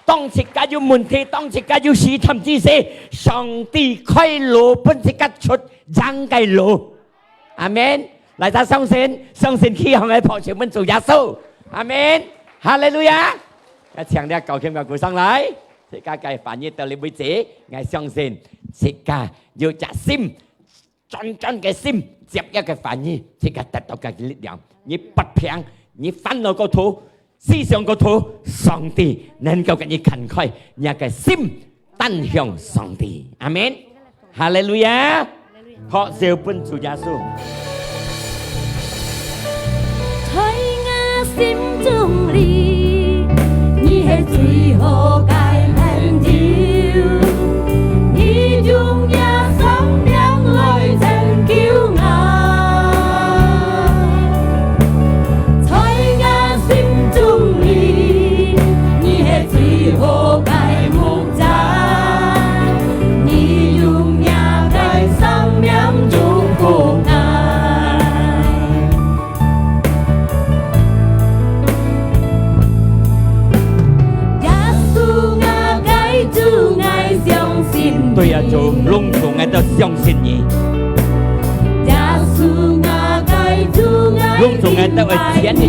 當自家有問題，當自家有試探之時，上帝開路分自家出贏个路。 阿門。來，大家相信，相信去向个拍手分主耶穌。阿門。哈利路亞。來，請這交響樂鼓上來，自家个翻譯到這位置，𠊎相信自家有隻心，專專个心，接一个翻譯，自家得到个力量。你不平，你煩惱過頭，思想過頭，上帝能夠給你看開，你个心 單向上帝。阿門。哈利路亞。拍手分主耶穌。在𠊎心中裡，你係最好个朋友。你用這生命來拯救𠊎。在𠊎心中裡，你係最好个牧 者，你用若个生命祝福𠊎。耶穌，若个主，𠊎相信你。對啊，主，攏總𠊎兜相信你。耶穌，若个主，𠊎攏總𠊎兜愛全个信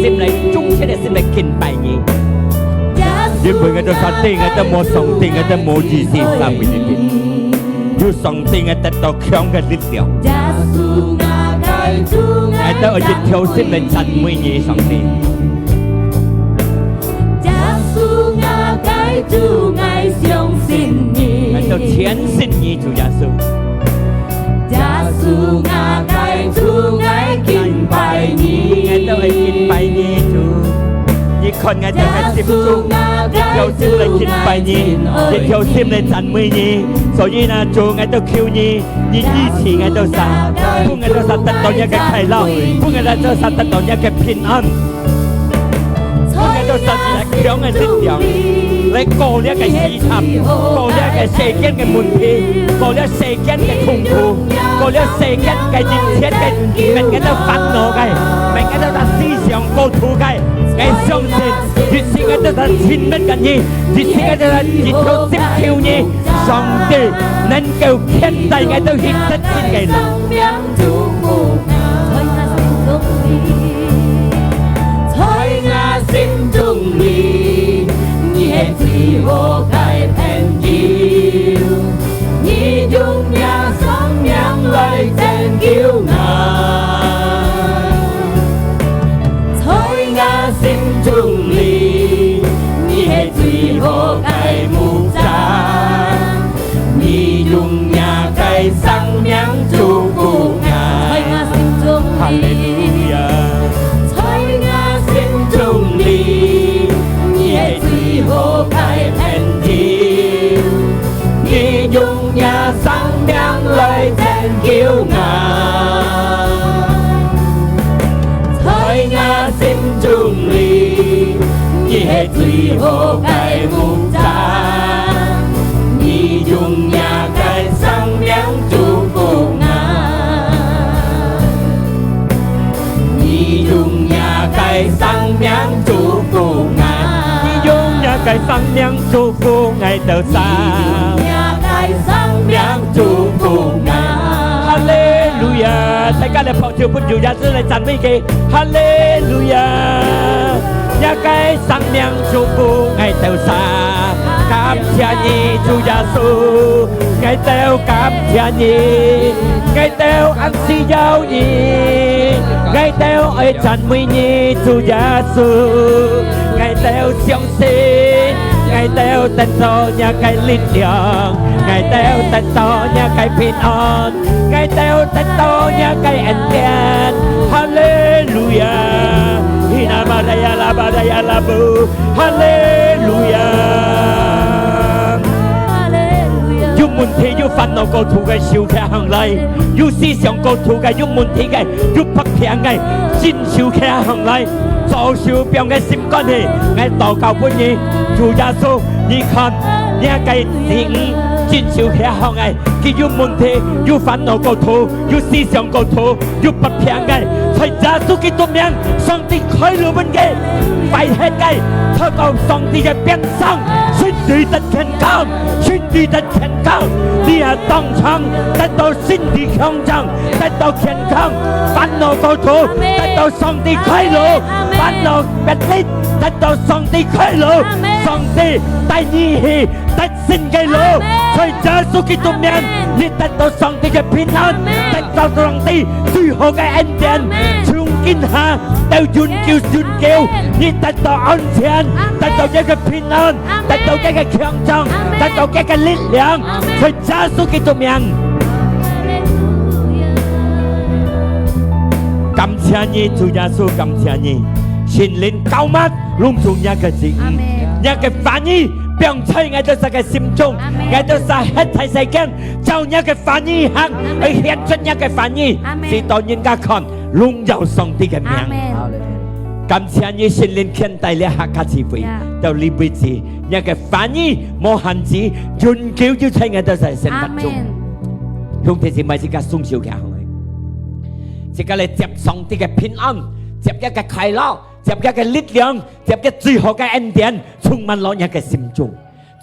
心來，忠實个心來敬拜你。 因為𠊎兜儕知，𠊎兜無上帝，𠊎兜無意思，啥物事情。有上帝，𠊎得到強个力量。𠊎兜愛一條心來讚美你，上帝。𠊎兜全信你，主耶穌。 耶穌，𠊎个主，𠊎敬拜你。𠊎兜愛敬拜你，主。你看𠊎兜个心中，一條心來敬拜你，一條心來讚美你。所以呢，主，𠊎兜求你，你醫治𠊎兜儕，分𠊎兜儕得到若个快樂，分𠊎兜儕得到若个平安。 分𠊎兜儕強个力量，來過這个試探，過這个世間个問題，過這世間个痛苦，過這世間个一切个，免𠊎兜煩惱个，免𠊎兜思想過頭个。𠊎相信，一時𠊎兜親密个你，一時𠊎兜一條心求你，上帝能夠牽帶𠊎兜去得勝个路。 在𠊎心中裡，你係最好个朋友。你用若生命來拯救𠊎。在𠊎心中裡，你係最好个牧者。 你用若个生命祝福𠊎。哈利路亞。在𠊎心中裡，你係最好个朋友。你用若生命來拯救𠊎。在𠊎心中裡，你係最好个牧者。 你用若个生命祝福𠊎。你用若个生命祝福𠊎。你用若个生命祝福𠊎兜儕。你用若个生命祝福𠊎。哈利路亞！大家來拍手分主耶穌來讚美佢。 哈利路亞！若个生命祝福𠊎兜儕，感謝你，主耶穌，𠊎兜感謝你，𠊎兜恁需要你，𠊎兜愛讚美你，主耶穌，𠊎兜相信，𠊎兜得到若个力量，𠊎兜得到若个平安。 𠊎兜得到若个恩典。哈利路亞！Hina baraya la baraya la bu。哈利路亞！有問題、有煩煩惱過度个收起行來，有思想過度个，有問題个，有發病个，真收起行來，左手放个心肝去，𠊎禱告分你，主耶穌，你看，你个子女真收起行來，佢有問題，有煩惱過度，有思想過度，有發病个，在耶穌基督名，上帝開路分佢，壞忒个，透過上帝个鞭傷，身體得健康。 身體得健康，你也當場得到身體強壯，得到健康，煩惱過度，得到上帝開路，煩惱別離，得到上帝開路，上帝帶你去得勝个路，在耶穌基督名，你得到上帝个平安，得到上帝最好个恩典，從今下到永久永久，你得到安全，得到這个平安。 得到佢个強壯，得到佢个力量，在耶穌基督名。感謝你，主耶穌，感謝你，聖靈膏抹攏總若个子女，若个話語放在𠊎兜儕个心中，𠊎兜儕歇在世間，照若个話語行，愛顯出若个話語，使到人家看，榮耀上帝个名。感謝你，聖靈牽帶這客家聚會，到這為止， 若个話語無限制，永久就在𠊎兜儕生活中。兄弟姊妹，自家雙手擎起來，自家來接上帝个平安，接佢个快樂，接佢个力量，接佢最好个恩典，充滿落若个心中。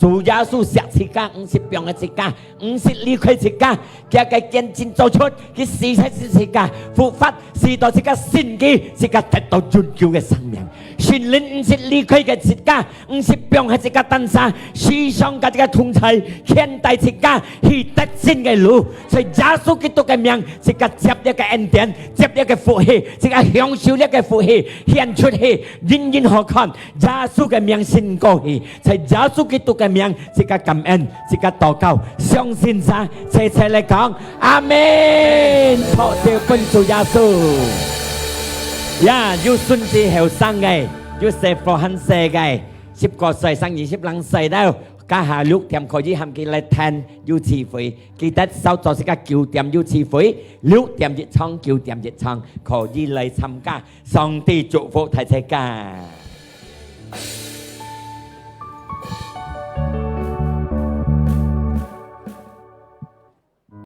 主耶穌惜自家，毋識放忒自家， 毋識離開自家，佢个見證做出，佢死在十字架，復活，使到自家信佢，自家得到永久个生命。聖靈毋識離開个自家，毋識放忒自家單儕，時常佮自家同在，牽帶自家去得勝个路。在耶穌基督个名，自家接這个恩典，接這个福氣，自家享受這个福氣，顯出去，人人好看。 耶穌个名升高去，在耶穌基督个名，自家感恩，自家禱告，相信儕，齊齊來講，阿門。拍手分主耶穌。呀，有孫子後生个，有細伙還細个，十過歲上二十零歲了，這下六點可以喊佢來聽有聚會，記得韶早自家九點有聚會，六點一場，九點一場，可以來參加。上帝祝福大自家。